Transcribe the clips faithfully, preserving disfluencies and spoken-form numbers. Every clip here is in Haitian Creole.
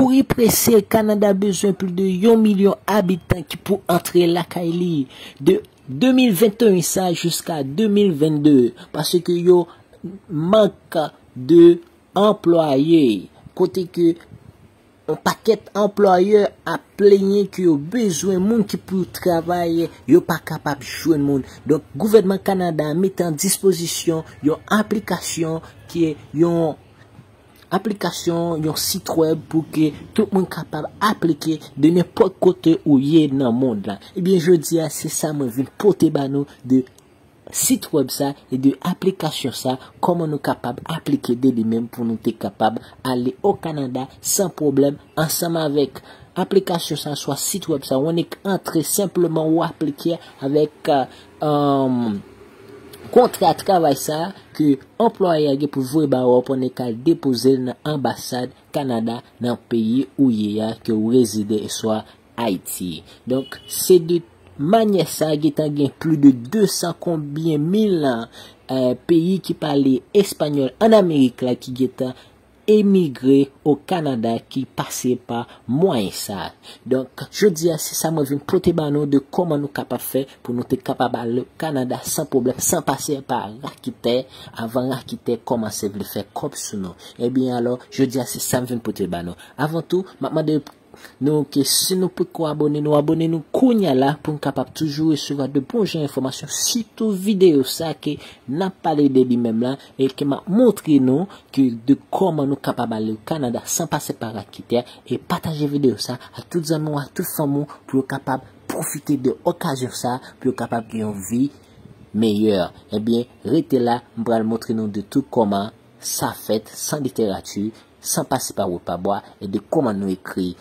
Kouri prese, Kanada bezwen plis de yon milyon abitan ki pou antre lakay li de de mil venteyen sa jiska de mil vennde, paske yo mank de anplwaye, kote ke yon pakèt anplwayè ap plenyen ke yo bezwen moun ki pou travay, yo pa kapab jwenn moun. Donk, gouvènman Kanada mete an dispozisyon yon aplikasyon ki yon aplikasyon, yon sit wèb pou ke tout moun kapab aplike de nenpòt kote ou ye nan mond la. Ebyen, jodi a, se sa mwen vin pote ba nou de sit wèb sa e de aplikasyon sa, kòman nou kapab aplike de li menm pou nou te kapab ale o Kanada san pwoblèm ansanm avèk aplikasyon sa, swa sit wèb sa, ou annik antre senpleman ou aplike avèk, euh, kontra travay sa ke anplwayè a gen pou voye ba ou, ou annik al depoze l nan anbasad Kanada nan peyi ou ye a, ke ou rezide, swa Ayiti. Donk, se de manyè sa, gentan gen plis de de san konbyen mil, euh, peyi ki pale espanyòl ann Amerik la ki gentan emigre o Kanada ki pase pa mwayen sa. Donk, jodi a, se sa mwen vin pote ba nou de kòman nou kapab fè pou nou te kapab ale Kanada san pwoblèm, san pase pa raketè, avan raketè kòmanse vle fè kòb sou nou. Ebyen, alò, jodi a, se sa m vin pote ba nou. Avan tou, m ap mande nou ke si nou poko abòne, nou abòne nou kounya la pou n kapab toujou resevwa de bon jan enfòmasyon, sitou videyo sa ke n ap pale de li menm la, e ke m ap montre nou ke de kòman nou kapab ale Kanada san pase pa raketè, e pataje videyo sa ak tout zanmi w, ak tout fanmi w, pou yo kapab pwofite de okazyon sa, pou yo kapab gen yon vi meyè. Ebyen, rete la, m pral montre nou de tout kòman sa fèt san literati, san pase pa wout pa bwa, e de kòman nou ekri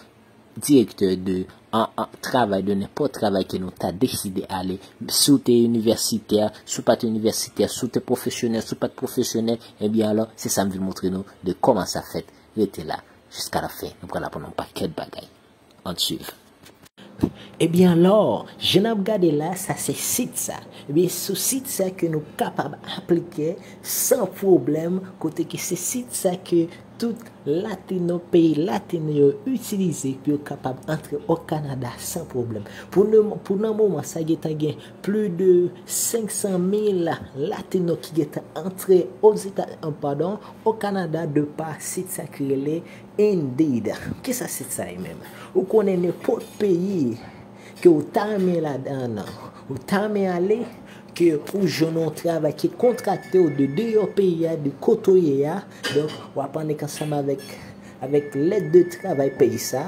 direktè de an, an, travay, de nenpòt travay ke nou ta deside ale. Si w te inivèsitè, si w pa t inivèsitè, si w te pwofesyonèl, si w pa t pwofesyonèl, ebyen alò, se sa m vin montre nou de kòman sa fèt. Rete la, jiska la fen. Nou pral aprann yon pakèt bagay. Ann swiv. Ebyen alò, jan n ap gade la, sa se sit sa. Ebyen, sou sit sa ke nou kapab aplike san pwoblèm, kote ke se sit sa ke tout latino, peyi latino yo itilize pou yo kapab antre o Kanada san pwoblèm. Pou nou, pou nan moman sa, gentan gen plis de senk san mil latino ki gentan antre Ozeta-, an, padon, o Kanada de pa sit sa ki rele Indeed. Kisa sit sa ye menm? Ou konnen nenpòt peyi ke ou ta renmen ladan, ou ta renmen ale, ke ou jwenn yon travay ki kontrakte w de deyò peyi a, de kote w ye a. Donk, w ap annik ansanm avèk, avèk lèt de travay peyi sa,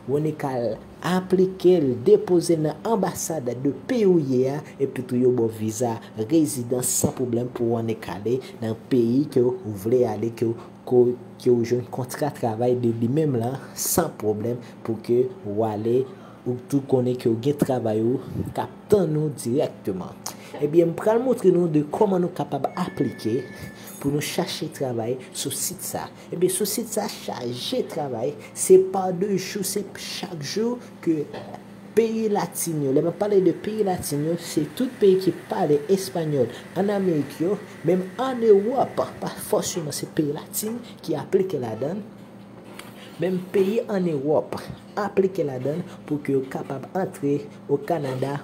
ou annik al aplike l, depoze l nan anbasad de peyi w ye a, epi tou yo ba w viza rezidans san pwoblèm pou w annik ale nan peyi ke w vle ale, ke w ko-, ke w jwenn kontra travay de li menm lan san pwoblèm pou ke w ale, ou tou konnen ke w gen travay ou k ap tann ou dirèkteman. Ebyen, m pral montre nou de kòman nou kapab aplike pou nou chache travay sou sit sa. Ebyen, sou sit sa chaje travay, se pa de jou, se chak jou ke peyi latin yo. Lè m ap pale de peyi latin yo, se tout peyi ki pale espanyòl ann Amerik yo, menm ann Ewòp, pa fòseman se peyi latin ki aplike ladan l, menm peyi ann Ewòp aplike ladan l pou ke yo kapab antre o Kanada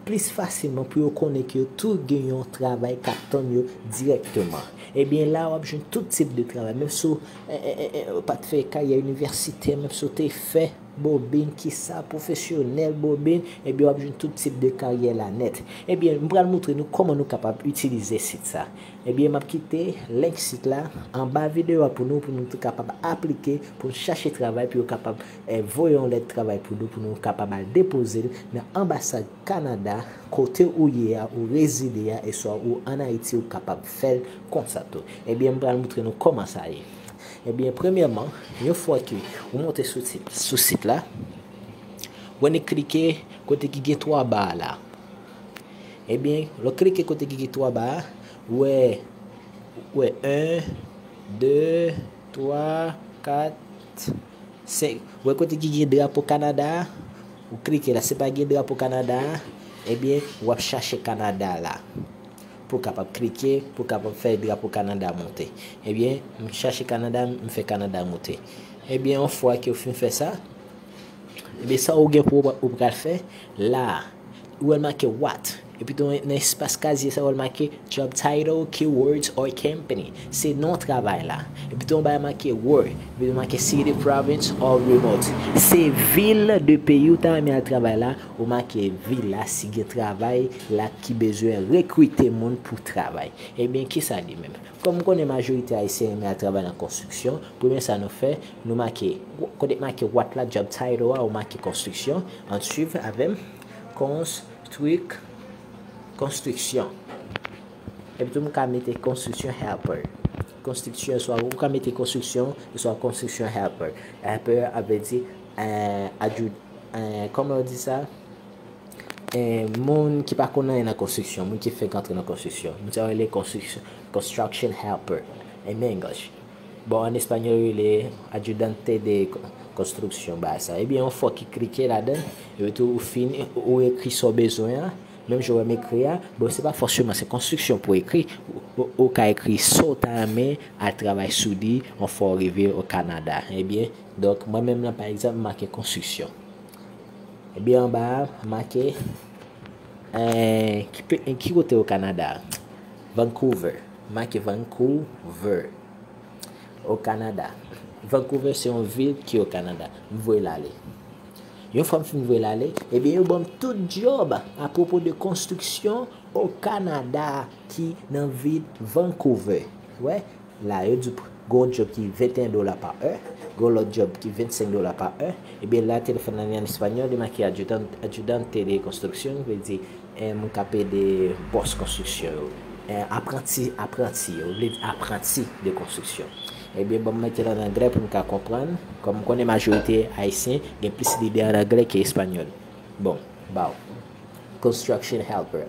plis fasilman, pou yo konnen ke yo tou gen yon travay k ap tann yo dirèkteman. Ebyen, la w ap jwenn tout tip de travay, menm si w, e, e, e, e, pa t fè karyè inivèsitè, menm si w te fè bobin, kisa, pwofesyonèl bobin, ebyen, w ap jwenn tout tip de karyè la nèt. Ebyen, m pral montre nou kòman nou kapab itilize sit sa. Ebyen, m ap kite link sit la anba videyo a pou nou, pou nou tou kapab aplike, pou nou chache travay, pou yo kapab, eh, voye yon lèt travay pou nou, pou nou kapab al depoze l nan anbasad Kanada, kote ou ye a, ou rezide a, e swa ou ann Ayiti, ou kapab fè l konsa tou. Ebyen, m pral montre nou kòman sa ye. Ebyen, premyèman, yon fwa ke ou monte sou sit, sou sit la, ou annik klike kote ki gen twa ba a la. Ebyen, lè w klike kote ki gen twa ba a, ou wè, ou wè en, de, twa, kat, senk. Ou wè kote ki gen drapo Kanada a? Ou klike la, se pa gen drapo Kanada a? Ebyen, w ap chache Kanada la. Pou w kapab klike, pou w kapab fè drapo Kanada monte. Ebyen, m chache Kanada, m fè Kanada monte. Ebyen, yon fwa ke w fin fè sa, ebyen, sa w gen pou w, ou pral fè la a, ou wè l make what. Epi tou, nan espas kazye sa, ou wè l make job title, keywords or company. Se non travay la. Epi tou, yon bagay make where. Epi tou, make city, province or remote. Se vil de peyi ou ta renmen al travay la, ou make vil la si gen travay la ki bezwen rekrite moun pou travay. Ebyen, kisa li menm? Kòm m konnen majorite Ayisyen renmen al travay nan konstriksyon, premye sa nou fè, nou make, kote make what la, job title a, ou make konstriksyon, ann swiv avè m, konstrik, konstriksyon. Epi tou, m ka mete konstriksyon helper. Konstriksyon, swa ou ka mete konstriksyon, swa konstriksyon helper. Helper, a vle di, eh, adju-, eh, kòman yo di sa? Eh, moun ki pa konn anyen nan konstriksyon, moun ki fenk antre nan konstriksyon. Moun sa yo rele konstriksyon, construction helper in English. Bon, an espanyòl, yo rele ayudante de construcción, bagay sa. Ebyen, yon fwa ki klike ladan, epi tou ou fini, ou ekri sa w bezwen an, menm jan w wè m ekri a, bon, se pa fòseman se konstriksyon pou ekri, ou, ou ka ekri sa w ta renmen al travay sou li, yon fwa w rive o Kanada. Ebyen, donk, mwen menm lan, pa egzanp, m make konstriksyon. Ebyen, anba a, make, eh, ki pe-, ki kote o Kanada? Vancouver. Make Vancouver. O Kanada. Vancouver se yon vil ki o Kanada. M voye l ale. Yon fwa m fin voye l ale, ebyen, yo ban m tout djòb apwopo de konstriksyon o Kanada ki nan vil Vancouver. Wè, la, yo di w gon djòb ki venteyen dola pa è, gon lòt djòb ki vennsenk dola pa è. Ebyen, la, telefòn nan li an espanyòl, li make ayudan-, ayudante de construcción, vle di, eh, moun k ap ede bòs konstriksyon yo. Eh, apranti, apranti yo, vle di apranti de konstriksyon. Ebyen, ban m mete l an anglè pou m ka konprann. Kòm m konnen majorite Ayisyen gen plis lide an anglè ke espanyòl. Bon, baw. Construction helper.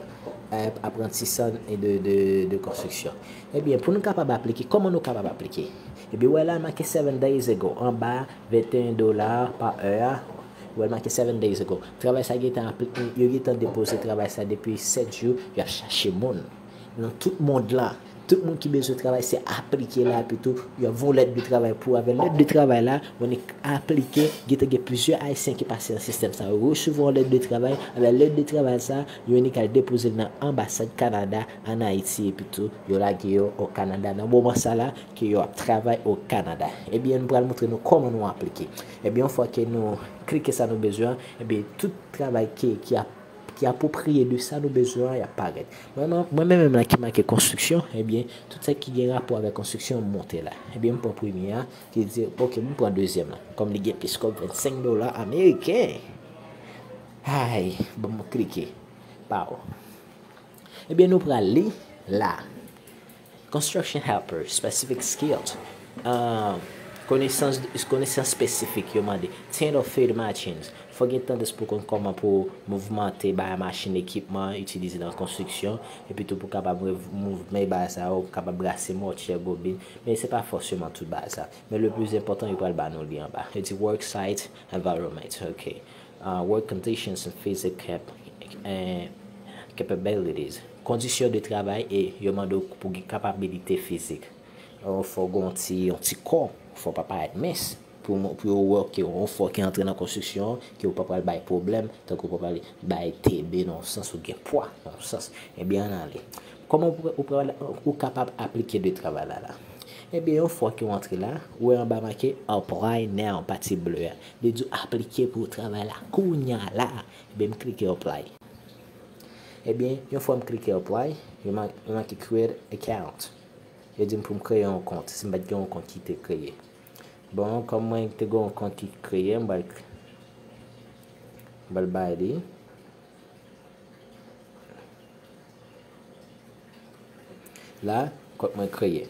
Eh, aprantisan de, de, de konstriksyon. Ebyen, pou nou kapab aplike, kòman nou kapab aplike? Ebyen, wè la, make seven days ago. Anba, venteyen dola pa è a. Wè, make seven days ago. Travay sa gentan apli-, yo gentan depoze travay sa depi sèt jou. Y ap chache moun nan tout mond lan. Tout moun ki bezwen travay, se aplike la, epi tou, y ap voye lèt de travay pou ou. Avèk lèt de travay la, ou annik aplike, gentan gen plizyè Ayisyen ki pase nan sistèm sa. Yo resevwa yon lèt de travay, avèk lèt de travay sa, yo annik al depoze l nan anbasad Kanada ann Ayiti, epi tou, yo lage yo o Kanada. Nan moman sa la, ke yo ap travay o Kanada. Ebyen, nou pral montre nou kòman nou aplike. Ebyen, yon fwa ke nou klike sa nou bezwen an, ebyen, tout travay ki, ki ap ki apwopriye de sa nou bezwen an, y ap parèt. Mwen, mwen, mwen menm la ki make konstriksyon, ebyen, tout sa ki gen rapò avèk konstriksyon, m monte la. Ebyen, m pran premye a, ki di, ok, m pran dezyèm la. Kòm li gen plis kòb, vennsenk dola ameriken. Ay, ban m klike. Pow. Ebyen, nou pral li la. Construction helper, specific skills. Ah, konesans, konesans espesifik yo mande. Ten or fifteen machines. Fò gen tandans pou konn kòman pou mouvmante bagay machin, ekipman itilize nan konstriksyon, epi tou pou kapab rev-, mouvman bagay sa yo, kapab brase mòtye, gobin. Men se pa fòseman tout bagay sa. Men le plis enpòtan, yo pral ba nou li anba. Yo di work site environment, ok. Ah, work conditions and physical cap-, eh, capabilities. Kondisyon de travay e yo mande w pou gen kapabilite fizik. Ou fò gen yon ti, yon ti kò, fò pa parèt mens. Pou, pou yo wè ke yon fò ki antre nan konstriksyon, ke ou pa pral bay pwoblèm, tankou ou pa pral bay tebe nan yon sans ou gen pwa nan yon sans. Ebyen, ann ale. Kòman ou, ou pral, ou kapab aplike de travay la la? Ebyen, yon fwa ke w antre la, ou wè anba make apply now, pati ble a. Li di w aplike pou travay la kounya la. Ebyen, m klike apply. Ebyen, yon fwa m klike apply, yo ma-, yo make create account. Yo di m pou m kreye yon kont, si m pa t gen yon kont ki te kreye. Bon, kòm mwen te gen yon kont ki kreye, m pral k-, m pral bay li. La, kont mwen kreye.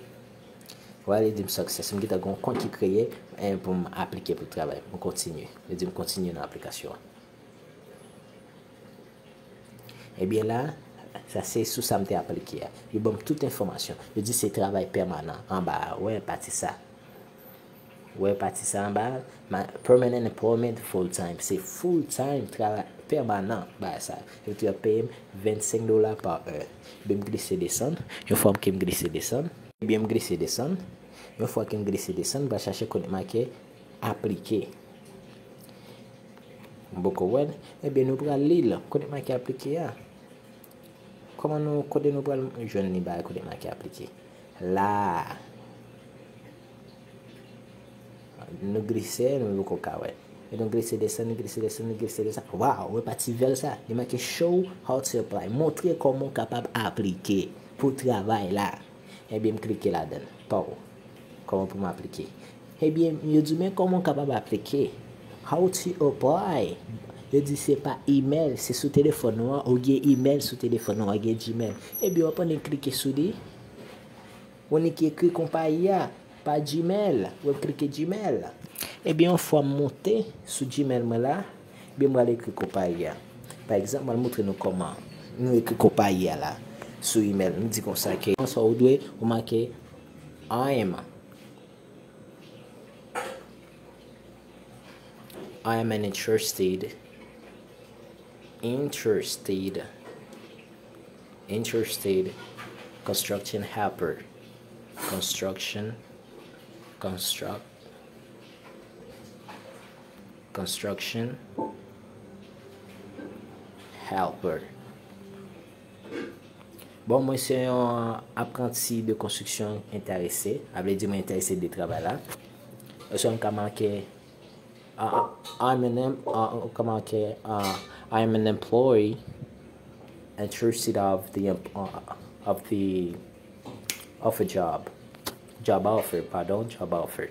Wè, li di m success. M gentan gen yon kont ki kreye, eh, pou m aplike pou travay. M kontinye. Li di m kontinye nan aplikasyon an. Ebyen la, sa se sou sa m te aplike a. Yo ban m tout enfòmasyon. Yo di se travay pèmanan anba a. Wè pati sa. Wè pati sa anba a. Ma-, permanent employment full time. Se full time travay pèmanan bagay sa. Yo te ap peye m vennsenk dola pa è. Ebyen m glise desann. Yon fwa ke m glise desann. Ebyen m glise desann. Yon fwa ke m glise desann, m pral chache kote make aplike. M poko wè l. Ebyen, nou pral li l. Kote make aplike a? Kòman nou, kote nou pral jwenn li ba kote make aplike? La. Nou glise, nou poko ka wè. E nou glise desann, nou glise desann, nou glise desann. Waw, wè pati vè sa. Li make show how to apply. Montre kòman w kapab aplike pou travay la. Ebyen, m klike ladan l. Paw. Kòman pou m aplike? Ebyen, yo di w men kòman w kapab aplike. How to apply. Yo di se pa email, se sou telefòn ou an, ou gen email sou telefòn ou an, gen Gmail. Ebyen, w ap annik klike sou li. Ou annik ekri konpayi a pa Gmail, w ap klike Gmail. Ebyen, yon fwa m monte sou Gmail mwen la, ebyen, m pral ekri konpayi a. Pa egzanp, m pral montre nou kòman nou ekri konpayi a la sou email. Nou di konsa ke, konsa ou dwe, ou make I'm, I'm an interested, interested, interested construction helper. Construction, construct, construction helper. Bon, mwen se yon apranti de konstriksyon enterese. A vle di mwen enterese de travay la. Oswa m ka make, uh, I'm an em-, uh, m ka make, uh, I'm an employee interested of the, em- uh, of the, of a job. Job offer, padon, job offer.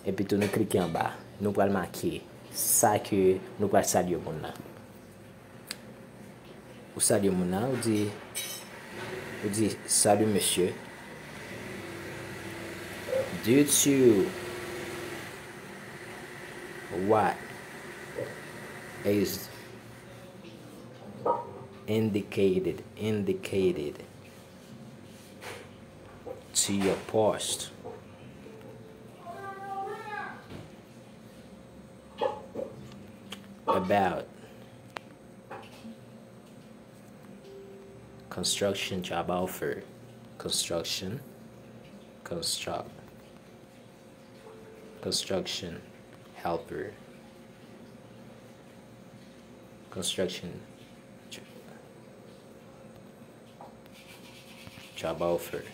Epi tou nou klike anba. Nou pral make sa ke nou pral salye moun nan. Ou salye moun nan, ou di, ou di, "Salut monsieur. Due to what is indicated, indicated to your post about construction job offer, construction, construct, construction helper, construction job offer."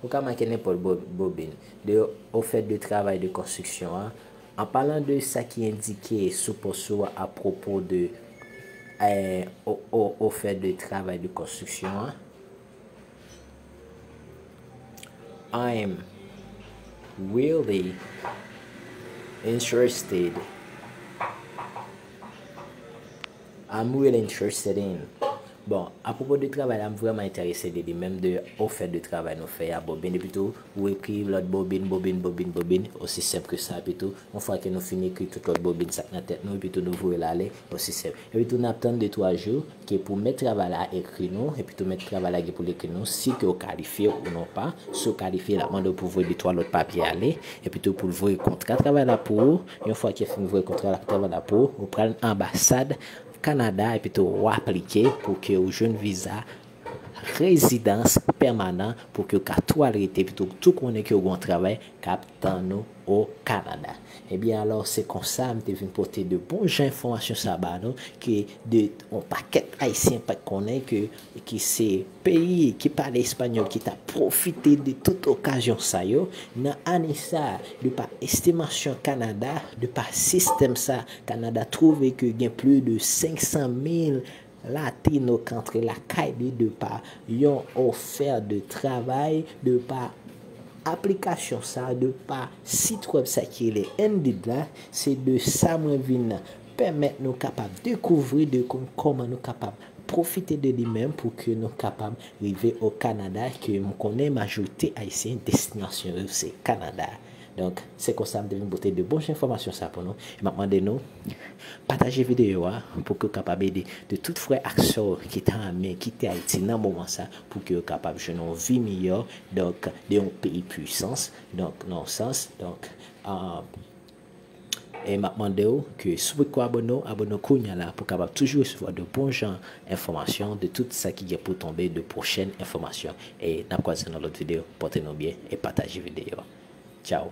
Ou ka make nenpòt bo- bobin. De ofè de travay de konstriksyon an. An palan de sa ki endike sou pòs ou a apwopo de, eh, o- o- ofè de travay de konstriksyon an, I'm really interested. I'm really interested in. Bon, apwopo de travay la, m vrèman enterese de li menm, de ofè de travay nou fè a, bobin, epi tou, ou ekri lòt bobin, bobin, bobin, bobin, osi senp ke sa, epi tou, yon fwa ke nou fin ekri tout lòt bobin sa k nan tèt nou, epi tou nou voye l ale, osi senp. Epi tou, n ap tann de twa jou, ke pou mèt travay la ekri nou, epi tou mèt travay la gen pou l ekri nou, si ke w kalifye ou non pa, si w kalifye, l ap mande w pou voye de twa lòt papye ale, epi tou pou l voye kontra travay la pou ou, yon fwa ke l fin voye kontra travay la pou ou, ou pral nan anbasad Kanada, epi tou w aplike pou ke w jwenn viza rezidans pèmanan pou ke w ka tou al rete, epi tou tou konnen ke w gen yon travay k ap tann ou o Kanada. Ebyen, alò, se konsa m te vin pote de bon jan enfòmasyon sa ba nou, ke de yon pakèt Ayisyen pa t konnen ke, ki se peyi ki pale espanyòl ki ta pwofite de tout okazyon sa yo. Nan ane sa, de pa estimasyon Kanada, de pa sistèm sa, Kanada twouve ke gen plis de senk san mil Latino k antre lakay li de pa yon ofè de travay, de pa aplikasyon sa, de pa sit wèb sa ki rele Indeed la, se de sa mwen vin pèmèt nou kapab dekouvri de kon- kòman nou kapab pwofite de li menm pou ke nou kapab rive o Kanada, ke m konnen majorite Ayisyen destinasyon yo se Kanada. Donk, se konsa m te vin pote de bon jan enfòmasyon sa pou nou. E m ap mande nou, pataje videyo a pou ke w kapab ede de tout frè ak sè w ki ta renmen kite Ayiti nan moman sa, pou ke yo kapab jwenn yon vi miyò, donk, de yon peyi pwisans, donk, nan yon sans, donk, ah, e m ap mande w ke si w poko abòne w, abòne w kounye a la pou w kapab toujou resevwa de bon jan enfòmasyon de tout sa ki gen pou tonbe, de pwochèn enfòmasyon. E n ap kwaze nan lòt videyo, pote nou byen e pataje videyo a. Tchaw.